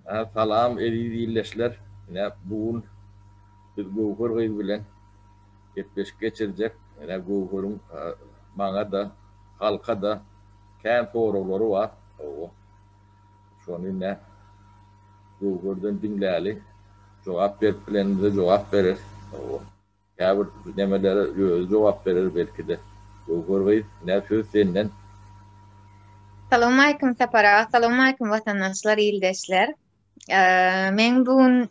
Salam eziz ildeşler. Ine bu gün biz Göwher gyz bilen gepleşik geçirjek. Ine Göwheriň maňa-da, halka-da kän soraglary bar. Hawa. Şony ine Göwherden diňläli. Jogap berip bilenimize jogap bereris. Hawa. Käbir nemelere özi jogap berer belki-de. Göwher gyz, ine söz senden. Salowmalikim Sapar aga, salowmalikim watandaşlar, ildeşler. Meň bu gün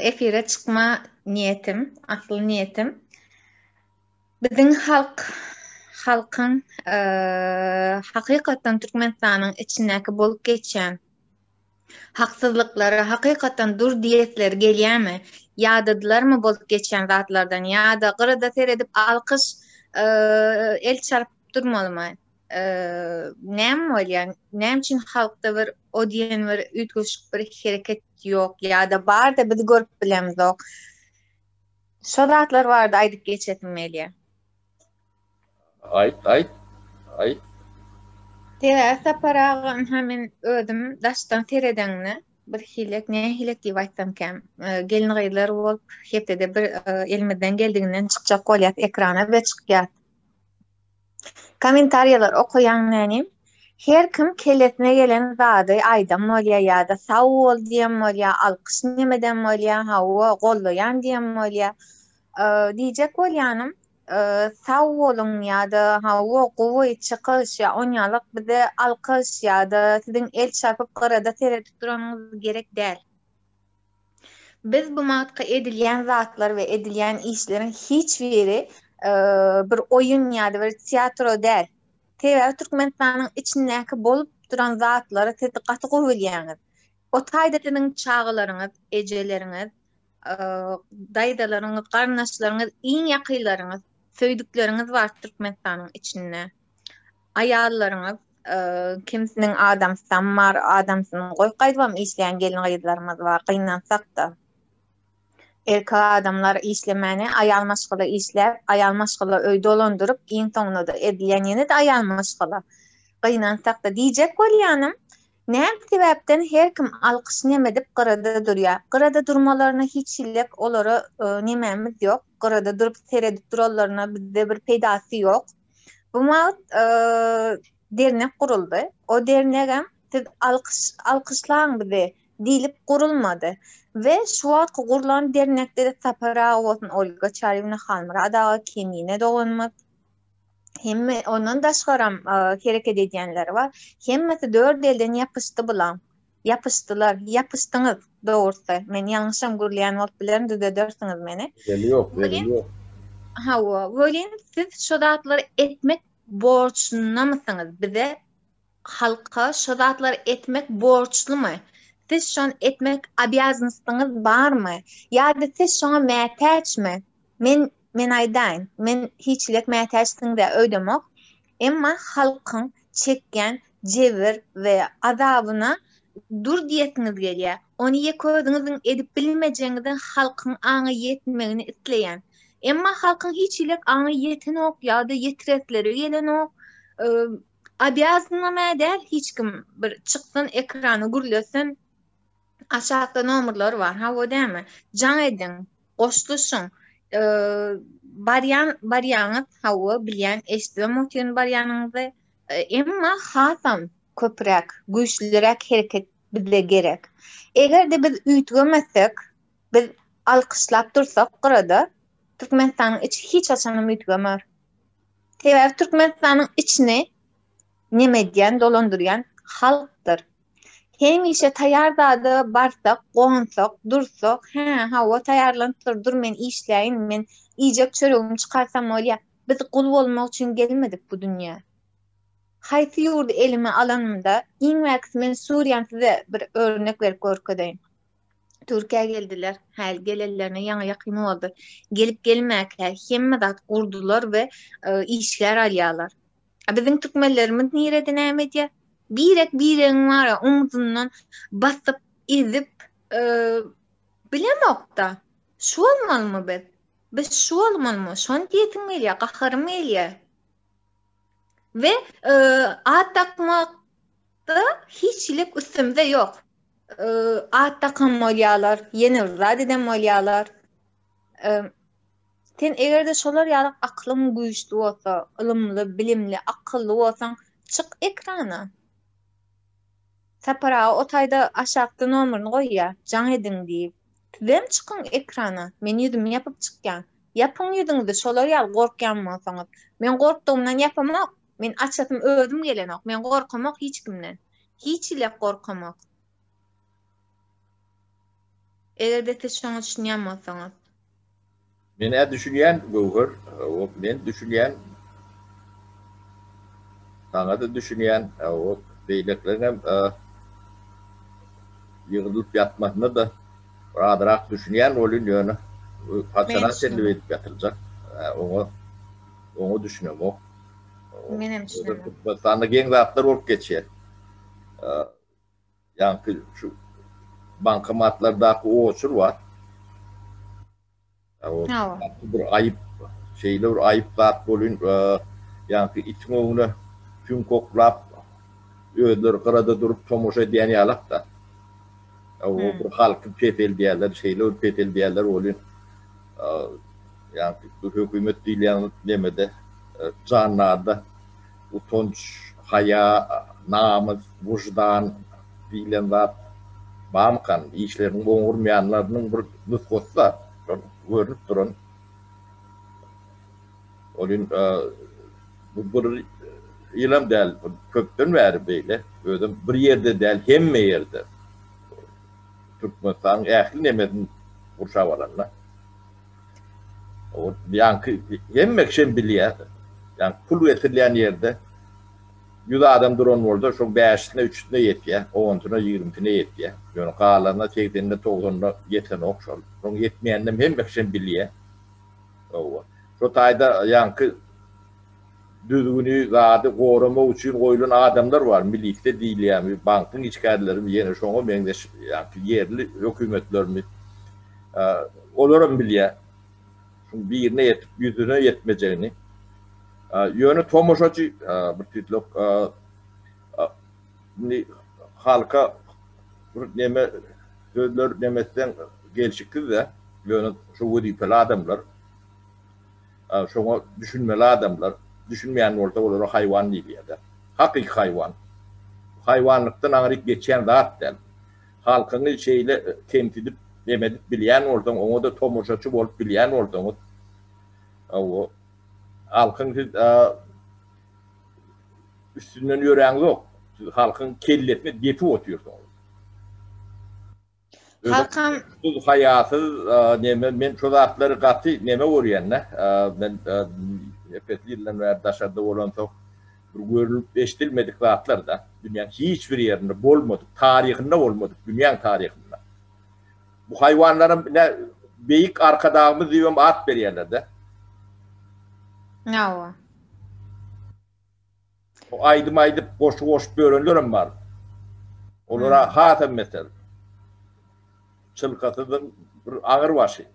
efire çykma niýetim, asyl niýetim biziň halk halkyň hakykatdan Türkmenistanyň içindäki bolup geçýän Haksyzlyklara hakykatdan dur diýesleri gelýämi? Ýadadylarmy bolup geçýän zatlardan ýa-da gyrada seredip alkyş el çarpyp durmalymy? Näme bolýar? Näme üçin halkda bir o diýen bir üýtgeşik bir hereket ýok ýa-da bar-da biz görüp bilemzok? Şo zatlar barada aýdyp geçesim gelýär. Aýt, aýt, aýt. Sebäbi Sapar aga, ynha men özüm daşdan seredeňde bir hilek, nähilek diýip aýtsamkäm, gelin-gyzlar bolup hepdede bir elimizden geldiginden çykjak bolýas ekrana we çykýas. Kommentariýalar okaýaň nänim, her kim kellesine gelen zady aýdan bolýa ýa-da sag bol diýen bolýa, alkyş nemeden bolýa, hawa, gollaýan diýen bolýa. Diýjek bolýanym, sag boluň ýa-da hawa gowy çykyş ýa onýalyk bize alkyş ýa-da siziň el çarpyp gyrada seredip duranyňyz gerek däl. Biz bu wagtky edilýän zatlar we edilýän işleriň hiç biri bir oýun ýa-da bir teatro däl. Sebäbi Türkmenistanyň içindäki bolup duran zatlary siz gaty gowy bilýäňiz. O taýda siziň çagalaryňyz, ejeleriňiz, daýzalaryňyz, garyndaşlaryňyz, iň ýakynlaryňyz, söýdükleriňiz bar Türkmenistanyň içinde. Aýallaryňyz, kimisiniň adamsam bar, adamsyny goýup gaýdybam işleýän gelin-gyzlarymyz bar, gynansak-da. Erkek adamlar işlemäne, aýal maşgala işläp, aýal maşgala öý dolandyryp, iň soňunda-da edilýän ýene-de aýal maşgala. Gynansak-da, diýjek bolýanym, Näme sebäpden her kim alkyş neme edip gyrada durýa? Gyrada durmalaryna hiç hillek olara nemämiz ýok. Gyrada durup seredip duranlaryna bizde bir peýdasy ýok. Bu wagt dernek guruldy. O dernegem siz alkyş alkyşlaň bizi diýlip gurulmady. We şu wagtky gurlan dernekde-de Sapar aga bolsun, Olga Çaryýewna, Halmyrat aga, Kemine doganymyz, Hemme ondan daşgaram hereket edýänleri bar. Hemmesi dört elden ýapyşdy bulaň. Ýapyşdylar. Ýapyşdyňyz dogrusy. Men ýalňyşam gürleýän bolup bilerin, düzedersiňiz meni. Zeli ýok, zeli ýok. Hawa, welin siz şo zatlary etmek borçlunamysyňyz bize Halka şo zatlary etmek borçlumy? Siz şony etmek obýaznostyňyz barmy? Ýa-da siz şoňa mätäçmi? Men men aýdaýyn, men hiçlik mätäçsiňiz-ä öýdemok. Emma halkyň çekýän jebir we azabyna dur diýesiňiz gelýär. Ony ýeke özüňiziň edip bilmejegiňiziň halkyň aňa ýetmegini isleýän. Emma halkyň hiçhilek aňy ýetenok ýa-da ýetiresleri gelenok. Obýazanam-ä däl hiç kim bir çyksyn ekrana gürlesin. Aşakda nomerler bar, hawa dämi? Jaň ediň, goşluşyň. Barýan barýaňyz, hawa bilýän eşidibem otyryn barýanyňyzy. Emma hasam köpräk, güýçliräk hereket bize gerek. Eger-de biz üýtgemesek, biz alkyşlap dursak gyrada, Türkmenistanyň içi hiç haçanam üýtgemer. Sebäbi Türkmenistanyň içini neme edýän, dolandyrýan halkdyr. Hemişe taýar zada barsak, gonsak, dursak, hä, hawa taýarlanypdyr, dur men işläýin, men iýjek çöregimi çykarsam bolýar. Biz gul bolmak üçin gelmedik bu dünýä. Haýsy ýurdy elime alanymda, iň bärkisi men Suriýany size bir örnek berip görkezeýin. Türkiýä geldiler. Häli gelenlerine ýaňy ýakyn boldy. Gelip gelmäkä hemme zat gurdular we e, işgär alýarlar. A biziň türkmenlerimiz nirede näme edýär? Birek biregiň bar omzundan basyp, ezip, e, bilemokda. Şu bolmalymy biz? Biz şu bolmalymy? Şony diýesim gelýär, gaharym gelýär. We e, at dakmakda hiç hilik üstümizde ýok. At dakan bolýarlar, ýene bir zat eden bolýarlar. Sen eger-de şolar ýaly aklyň güýçli bolsa, ylymly, bilimli, akylly bolsaň, çyk ekrana. Sapar aga o taýda aşakda nomerini goýýar, jaň ediň diýip. Sizem çykyň ekrana, men ýüzümi ýapyp çykýan. Ýapyň ýüzüňizi şolar ýaly gorkýan bolsaňyz. Men gorkdugymdan ýapamok. Men açasym özüm gelenok. Men gorkamok hiç kimden. Hiç hili gorkamok. Eger-de siz şoňa düşünýän bolsaňyz. Men-ä düşünýän, Göwher, hawa, men düşünýän. Saňa-da düşünýän, hawa, beýlekileriňem ýygrylyp ýatmasyna-da bir azrak düşünýän welin, ýöne haçana çenli beýdip ýatyljak, oňa, oňa düşünemok. Menem düşünemok. Türkmenistanda geň zatlar bolup geçýär. Ýaňky şu bankomatlardaky oçur bar. Hawa. Bir aýyp, şeýle bir aýyp zat bolyn, ýaňky itiň öňüne süňk oklap, özleri gyrada durup tomaşa edýän ýalak-da. O bir halky peseldýärler, şeýle bir peseldýärler welin, ýaňky bu hökümet diýilýän nemede, janlarda Utanç, haýa, namys, wyždan diýlen zat barmykan? Işleriniň oňurmaýanlarynyň bir nusgasy-da şol görnüp duran. Ol bu bir ýylam däl, köpden bäri beýle. Özem bir ýerde däl, hemme ýerde. Türkmenistanyň ähli nemesini gurşap alanda. Ýaňky hemme kişem bilýär. Ýaňky pul getirilýän ýerde 100 adam duran bolsa, şoň bäşisine, üçüsine ýetýär, onsuna, ýigrimisine ýetýär. Ýöne galanyna segsenine, togsanyna ýetenok şol. Şoň ýetmeýäninem hemme kişem bilýär. Hawa. Şo taýda ýaňky düzgüni, zady goramak üçin goýlan adamlar bar, milisiýa diýilýärmi, bankyň işgärlerimi, ýene şoňa meňzeş ýaňky ýerli hökümetlermi. Olaram bilýär. Şuň birine ýetip, ýüzüne ýetmejegini. Ýöne tomaşaçy bir tüýtlük indi halka bir neme sözler neme etseň gelşiksiz-de, ýöne şu wezipeli adamlar, şoňa düşünmeli adamlar, düşünmeýän bolsa olara haýwan diýilýär-de. Hakyky haýwan. Haýwanlykdan aňryk geçýän zat däl. Halkyňy şeýle kemsidip, nemedip bilýän bolsaň, oňa-da tomaşaçy bolup bilýän bolsaňyz, hawa, halkyň siz üstünden ýöräňzok, siz halkyň kellesine depip otyrsyňyz. Halkam haýasyz neme, men şo zatlary gaty neme görýän-de, men epesli ýyldan bäri daşarda bolansoň, Bir görlüp eşidilmedik zatlar-da. Dünýäň hiç bir ýerinde bolmadyk, taryhynda bolmadyk, dünýäň taryhynda. Bu haýwanlaram ine Beýik Arkadagymyz diýibem at berýärler-de. Hawa. O aýdym aýdyp, goşgy goşup ýörenlerem bar. Olara hasam beter. Çylkasyzyň bir agyr başy.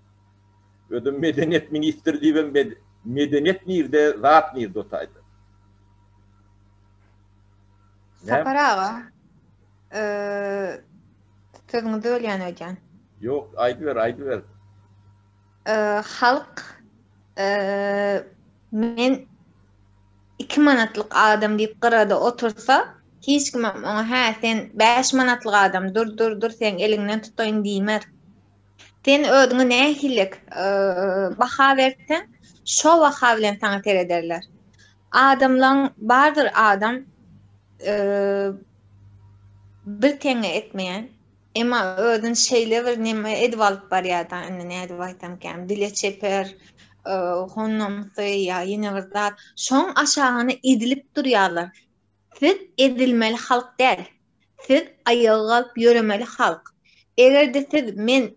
Özem medeniýet ministri diýibem medeniýet nirde, zat nirde o taýda. Sapar aga, sözüňizi bölýän öýdýän. Ýok, aýdyber, aýdyber. Halk men 2 manatlyk adam diýip gyrada otursa, hiç kimem oňa hä sen 5 manatlyk adam dur dur dur seň eliňden tutaýyn diýmer. Sen özüňe nähili baha berseň, şo baha bilen saňa serederler. Adamlaň bardyr adam bir teňňe etmeýän, emma özüni şeýle bir neme edip alyp barýar-da, indi nädip aýtsamkam, dile çeper, honnamsy ýa ýene bir zat, şoň aşagyna ezilip durýarlar. Siz ezilmeli halk däl. Siz aýaga galyp ýöremeli halk. Eger-de siz men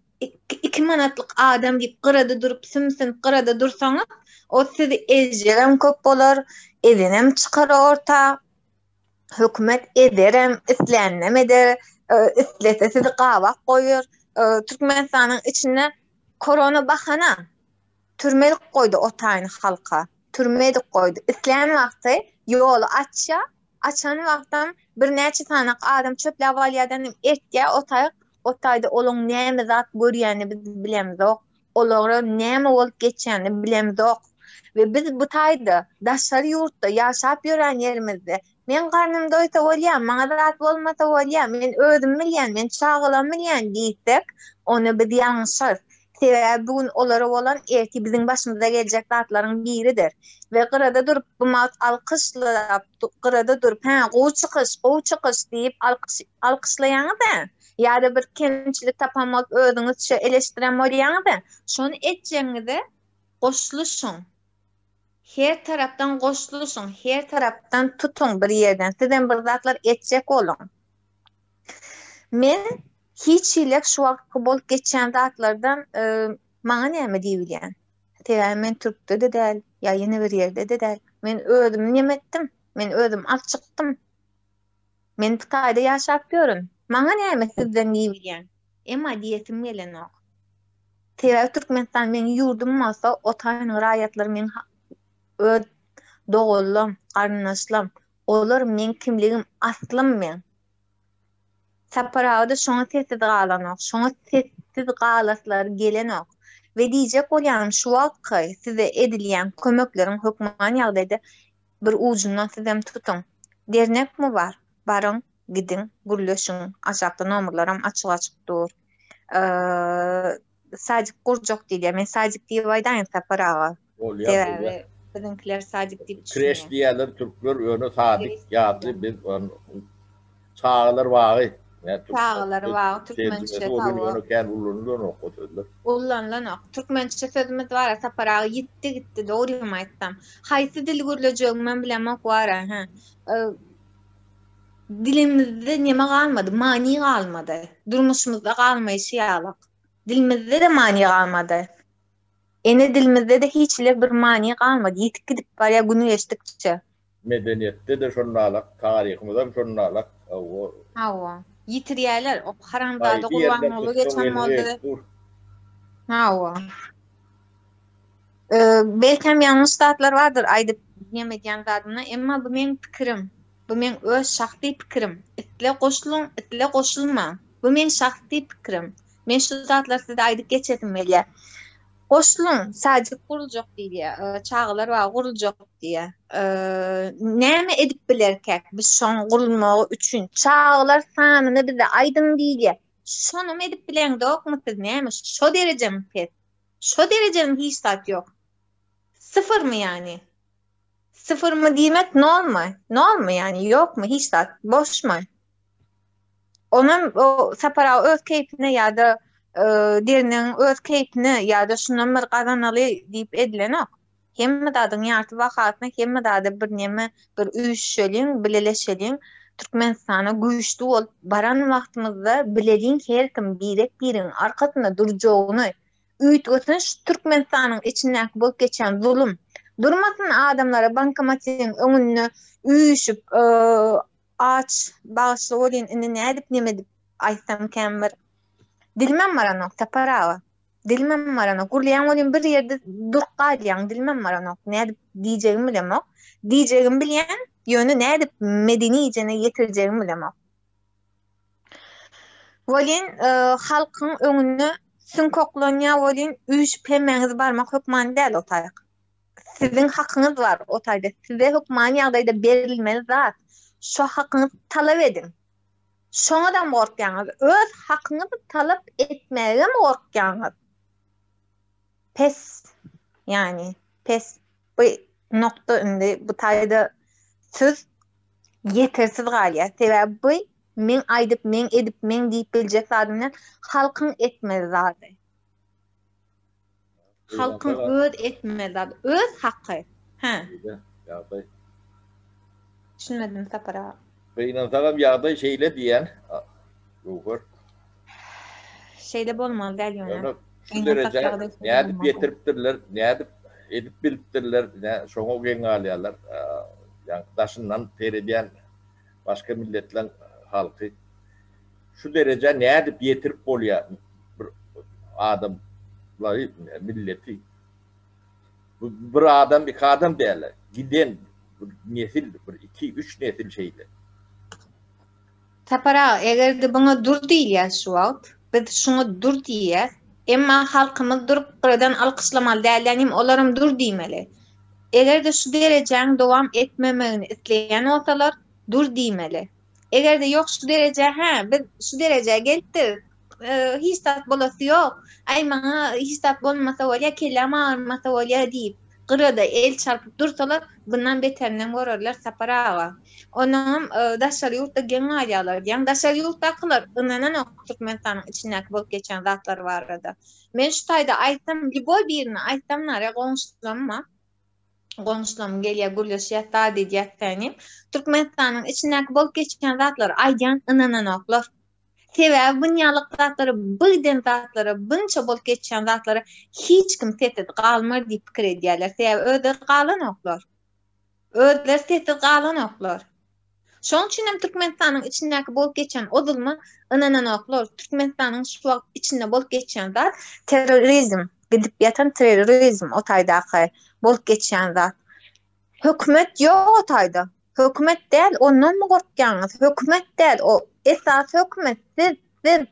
iki manatlyk adam diýip gyrada durup süm-süm gyrada dursaňyz, o sizi ezjegem köp bolar, ezenem çykar orta. Hökümet ederem, isläninem eder, islese sizi gabak goýar. Türkmenistanyň içinde korona bahana. Türme edip goýdy o taýyny halka. Türme edip goýdy. Islän wagty ýoly açýar. Açan wagtam birnäçe sanak adam çöpläp alýardan hem eltýär o taýyk. O taýda olaň näme zat görýänini biz bilemzok. Olara näme bolup geçýänini bilemzok. We biz bu taýda daşary ýurtda ýaşap ýören ýerimizde meň garnym doýsa bolýar, maňa zat bolmasa bolýar, men özüm bilýän, men çagalarym bilýän diýsek, onda biz ýalňyşarys. Sebäbi bu gün olara bolan ertir biziň başymyza geljek zatlaryň biridir. We gyrada durup bu wagt alkyşlap, gyrada durup, hä, gowy çykyş, gowy çykyş diýip alkyş alkyşlaýaňyz-a, ýa-da bir kemçilik tapan bolup özüňizçe eleşdiren bolýaňyz-a, şony etjegiňize goşluşyň. Her tarapdan goşluşyň, her tarapdan tutuň bir ýerden, sizem bir zatlar etjek boluň. Men Hiç hili şu wagtky bolup geçýän zatlardan maňa näme diýibilýän? Sebäbi men türkde-de däl, ýa ýene bir ýerde-de däl. Men özümi neme etdim? Men özüm alyp çykdym. Men bu taýda ýaşap ýörün. Maňa näme sizden diýibilýän? Emma diýesim gelenok. Sebäbi Türkmenistan meň ýurdum bolsa, o taýynyň raýatlary meň öz doganlam, garyndaşlam. Olar meň kimligim, aslym meň. Sapar aga-da şoňa sessiz galanok. Şoňa sessiz galaslary gelenok. We diýjek bolýanym şu wagtky size edilýän kömekleriň hökman ýagdaýda bir ujundan sizem tutuň. Dernekmi bar? Baryň, gidiň, gürleşiň. Aşakda nomerlaram açyk-açyk dur. Sadik gurjak diýilýär. Men sadik diýip aýdaýyn Sapar aga. Bolýar Sebäbi biziňkiler sadik diýip Kreş düşünýär. diýýärler türkler ýöne sadik ýatly biz çagalar bagy Çagalar bagy türkmençe terjimesi bolýan ýöne kän ullanylanok o sözler. Ullanylanok. Türkmençe sözümiz bar Sapar aga ýitdi gitdi dogrymy aýtsam. Haýsy dil gürlejegimem bilemok wara hä. Dilimizde neme galmady many galmady. Durmuşymyzda galmaýşy ýalak. Dilimizde-de many galmady. Ene dilimizde-de hiç hili bir many galmady, ýitip gidip barýar gün geçdikçe. Medeniýetde-de şonalak, taryhymyzam şonalak, hawa. Hawa. Ýitirýärler. O haramzada Haýsy ýerden Gurbanguly tutsaň geçen eliňe boldy. gelip dur. Hawa. Belkem ýalňyş zatlar bardyr aýdyp neme edýän zadymda, emma bu meň pikirim. Bu meň öz şahsy pikirim. Isle goşulyň, isle goşulmaň. Bu meň şahsy pikirim. Men şu zatlary size aýdyp geçesim gelýär. Goşulyň, sadik guruljak diýilýär, çagalar bagy guruljak diýýär. Näme edip bilerkäk biz şoň gurulmagy üçin? Çagalar sanyny bize aýdyň diýilýär. Şonam edip bileňzokmy siz näme? Şo derejemi pes? Şo derejemi hiç zat ýok? Syfyrmy ýany? Syfyrmy diýmek nolmy? Nolmy ýany ýokmy hiç zat? Boşmy? Onam o Sapar aga öz keýpine ýa-da dernegiň öz keýpine ýa-da şundan bir gazanaly diýip edilenok. Hemme zadyň ýarty bahasyna hemme zada bir neme bir üýşüşeliň, bileleşeliň. Türkmenistana güýçli bolup baran wagtymyzda bileliň her kim birek-biregiň arkasynda durjagyny Üýtgesin şu Türkmenistanyň içindäki bolup geçýän zulum. Durmasyn adamlara bankomatyň öňünde üýşüp aç bagyşla welin indi nädip neme edip aýtsam kän bir dilimem baranok Sapar aga. Dilimem baranok. Gürleýäň welin bir ýerde durup galýaň dilimem baranok. Nädip diýjegimi bilemok. Diýjegimi bilýän ýöne nädip medenijene ýetirjegimi bilemok. Welin halkyň öňünde süňk oklanýar welin üýşüp hemmäňiz barmak hökman däl o taýak. Siziň hakyňyz bar o taýda size hökman ýagdaýda berilmeli zat. Şo hakyňyzy talap ediň. Şoňadam gorkýaňyz. Öz hakyňyzy talap etmägem gorkýaňyz. Pes ýani pes. Bu nokta indi bu taýda söz ýetersiz galýar. Sebäbi bu meň aýdyp, meň edip, meň diýip biljek zadym däl, halkyň etmeli zady. Halkyň öz etmeli zady, öz haky. Hä. Ýagdaý. Düşünmedim Sapar aga. Gynansagam ýagdaý şeýle diýýän. Göwher. Şeýle bolmaly däl ýöne. Ýöne şu derejä nädip ýetiripdirler, nädip edip bilipdirler, şoňa geň galýarlar. Ýaňky daşyndan seredýän başga milletleň halky şu derejä nädip ýetirip bolýar bir adamlary, milleti. Bu bir adam, iki adam däl, giden. Bir nesil, bir iki, üç nesil şeýle. Sapar aga, eger-de buňa dur diýilýär şu wagt, biz şuňa dur diýýäs, emma halkymyz durup gyradan alkyşlamaly däl, ýagny olaram dur diýmeli. Eger-de şu derejäň dowam etmemegini isleýän bolsalar, dur diýmeli. Eger-de ýok şu derejä, hä, biz şu derejä gelipdiris, hiç zat bolasy ýok, aý maňa hiç zat bolmasa bolýar, kelläm agyrmasa bolýar diýip, gyrada el çarpyp dursalar, bundan beterinem görerler Sapar aga. Onnoňam daşary ýurtda geň galýarlar diýýäň. Daşary ýurtdakylar ynananok Türkmenistanyň içindäki bolup geçýän zatlar barada. Men şu taýda aýtsam, lýuboý birine aýtsam nare goňşulamma, goňşulam gelýär gürleşýäs zat edýäs sänim. Türkmenistanyň içindäki bolup geçýän zatlary aýdýan ynananoklar. Sebäbi bunýalyk zatlara birden zatlara bunça bolup geçýän zatlara hiç kim sessiz galmar diýip pikir edýärler. Sebäbi özleri galanoklar. Özleri sessiz galanoklar. Şoň üçin hem Türkmenistanyň içindäki bolup geçýän o zulma ynananoklar. Türkmenistanyň şu wagt içinde bolup geçýän zat terrorizm, gidip ýatan terrorizm o taýdaky bolup geçýän zat. Hökümet ýok o taýda. Hökümet däl, ondanmy gorkýaňyz? Hökümet däl, o esasy hökümet siz, siz.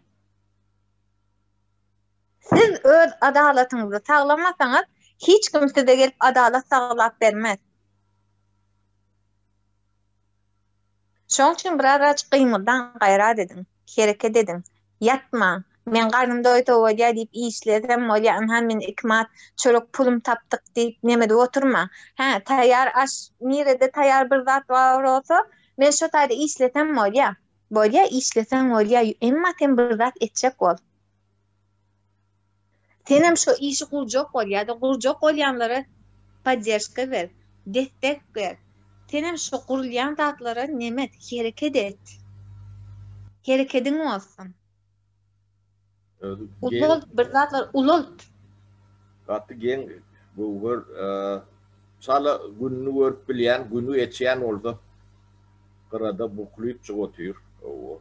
Siz öz adalatyňyzy saglamasaňyz, hiç kim size gelip adalat saglap bermez. Şoň üçin birazajyk gymyldaň, gaýrat ediň, hereket ediň. Ýatmaň. Meň garnym doýsa bolýa diýip işlesem bolýa, ynha men iki manat çörek pulum tapdyk diýip neme edip oturmaň. Hä, taýýar aş nirede taýýar bir zat bar bolsa, men şo taýda işlesem bolýa. Bolýa, işleseň bolýa, emma sen bir zat etjek bol. Senem şo işi gurjak bol ýa-da gurjak bolýanlara podderşka ber, destek ber. Senem şo gurulýan zatlara neme et, hereket et. Herekediň bolsun. Ulalt, bir zatlar ulalt. Gaty geň Göwher çala gününi görüp bilýän, güni geçýän bolsa gyrada bukulypjyk otyr.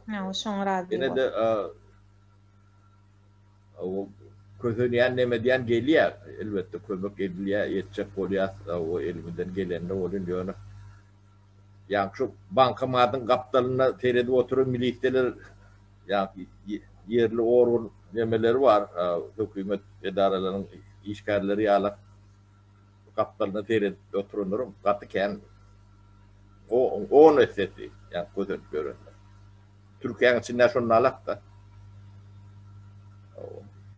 Hawa, şoňa razy bol. Ýene-de O kösenýän neme diýen gelýär. Elbetde kömek edilýär, etjek bolýas, o elimizden gelenini welin ýöne ýaňky şu bankomatyň gapdalynda seredip oturan miliseler ýaňky ýerli organ nemeleri bar, hökümet edaralarynyň işgärleri ýalak gapdalynda seredip oturanlaram gaty kän. On essesi ýaňky kösenip ýörenler. Türkiýäň içinde şonda alakda.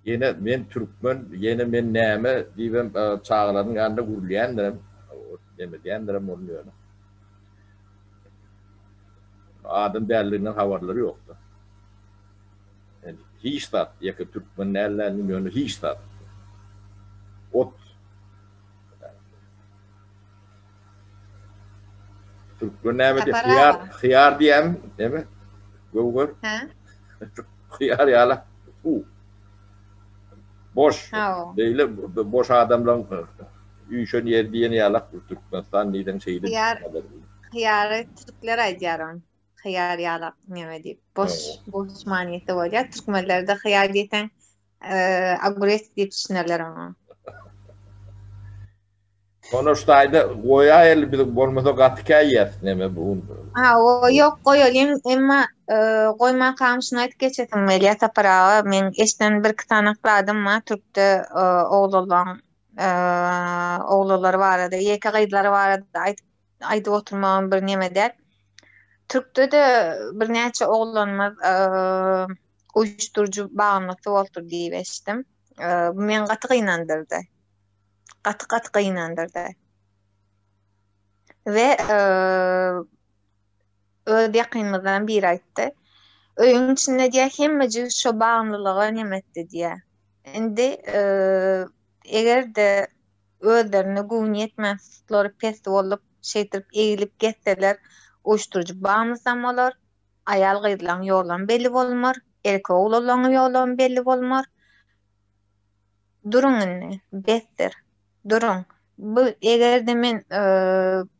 Ýene men türkmen, ýene men näme diýibem çagalaryň ýanynda gürlýändirem, neme diýendirem ony ýöne. Adam däldiginden habarlary ýokda. Yani hiç zat, ýeke türkmen däldigini ýöne hiç zat. Ot. Türkmen näme diýip, hyýar, hyýar diýýämi, näme? Göwher. Hä? Hyýar ýaly. Suw. Boş. Beýle boş adamlaryň üýşen ýeri diýen ýaly Türkmenistan diýseň şeýle. Hyýar. Hyýary türkler aýdýar ony. Hyýar ýalak näme diýip. Boş, boş manysy bolýar. Türkmenlerde hyýar diýseň, ogures diýip düşünerler oňa. Ony şu taýda goýaýaly biz bolmasa gaty käýýäs neme bu. Hawa ýok goýalyň emma goýmankam şuny aýdyp geçesim gelýär Sapar aga meň eşden bir iki sany zadym bar türkde oglanlaň oglanlar barada ýeke gyzlar barada aýdyp aýdyp oturmagam bir neme däl. Türkde-de birnäçe oglanymyz uýuşdyryjy bagymlysy bolupdyr diýip eşitdim. Bu meni gaty gynandyrdy. Gaty-gaty gynandyrdy. We öz ýakynymyzdan biri aýtdy. Öýüň içinde diýýär, hemmejik şo bagymlylyga neme etdi diýýär. Indi eger-de özlerine göwni ýetmän sutlary pes bolup, şeýdip egilip gezseler, uyuşduryjy bagymlysam bolar, aýal-gyzlaň ýolam belli bolmar, erkek oglanlaň ýolam belli bolmar. Duruň indi, besdir. Duruň. Bu eger-de men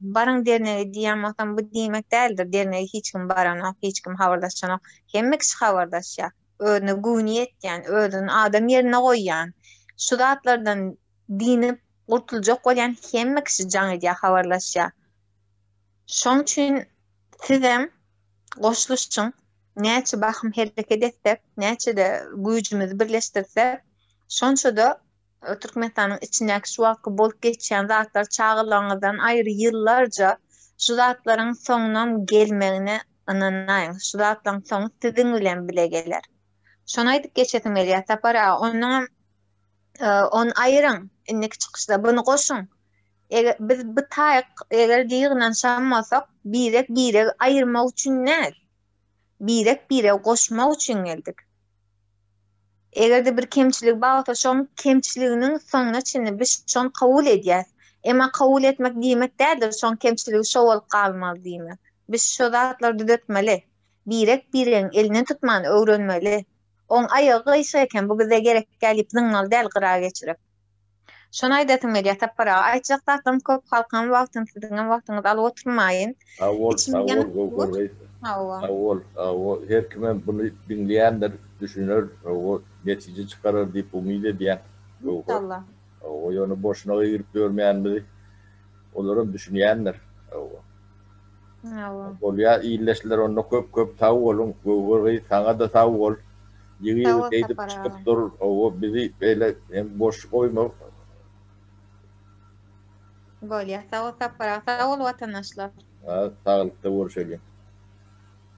baryň dernege diýýän bolsam, bu diýmek däldir, dernege hiç kim baranok, hiç kim habarlaşanok. Hemme kişi habarlaşýar. Özüne göwni ýetýän, özüni adam ýerine goýýan, şu zatlardan dynyp gurtuljak bolýan hemme kişi jaň edýär, habarlaşýar. Şoň üçin sizem goşluşyň, näçe bahym hereket etsek, näçe-de güýjümizi birleşdirsek, şonça-da Türkmenistanyň içindäki şu wagtky bolup geçýän zatlar çagalaryňyzdan aýry ýyllarca şu zatlaryň soňunam gelmegine ynanaýyň. Şu zatlaryň soňy siziň bilen bile geler. Şony aýdyp geçesim gelýär Sapar aga. Onnoňam ony aýyryň indiki çykyşda buny goşuň. Eger biz bu taýyk eger ýygnanyşan bolsak birek biregi aýyrmak üçin däl. Birek biregi goşmak üçin geldik. Eger-de bir kemçilik bar bolsa, şoň kemçiliginiň soňuna çenli biz şony kabul edýäs. Emma kabul etmek diýmek däldir, şoň kemçiligi şo bolup galmaly diýmek. Biz şo zatlary düzetmeli. Birek-biregiň elinden tutmany öwrenmeli. Oň aýagy gyşyk eken, bu bize gerek däl diýip zyňmaly däl gyra geçirip. Şony aýdasym gelýär Sapar aga. Aýtjak zatlarym köp halkyňam wagtyny siziňem wagtyňyzy alyp oturmaýyn. Sag bol, sag bol Göwher gyz. Hawa. Sag bol, hawa her kimem buny diňleýändir, düşüner, hawa netije çykarar diýip umyt edýän Göwher. Inşallah. Hawa ýöne boşuna gygyryp ýörmeýänimizi olaram düşünýändir. Hawa. Hawa. Bolýa ildeşler onda köp köp sag boluň Göwher gyz saňada sag bol. Ýygy Sag ýygy bol beýdip Sapar çykyp aga. dur hawa bizi beýle hem boş goýma. Bolýa sag bol Sapar aga sag bol watandaşlar. Saglykda görüşeliň.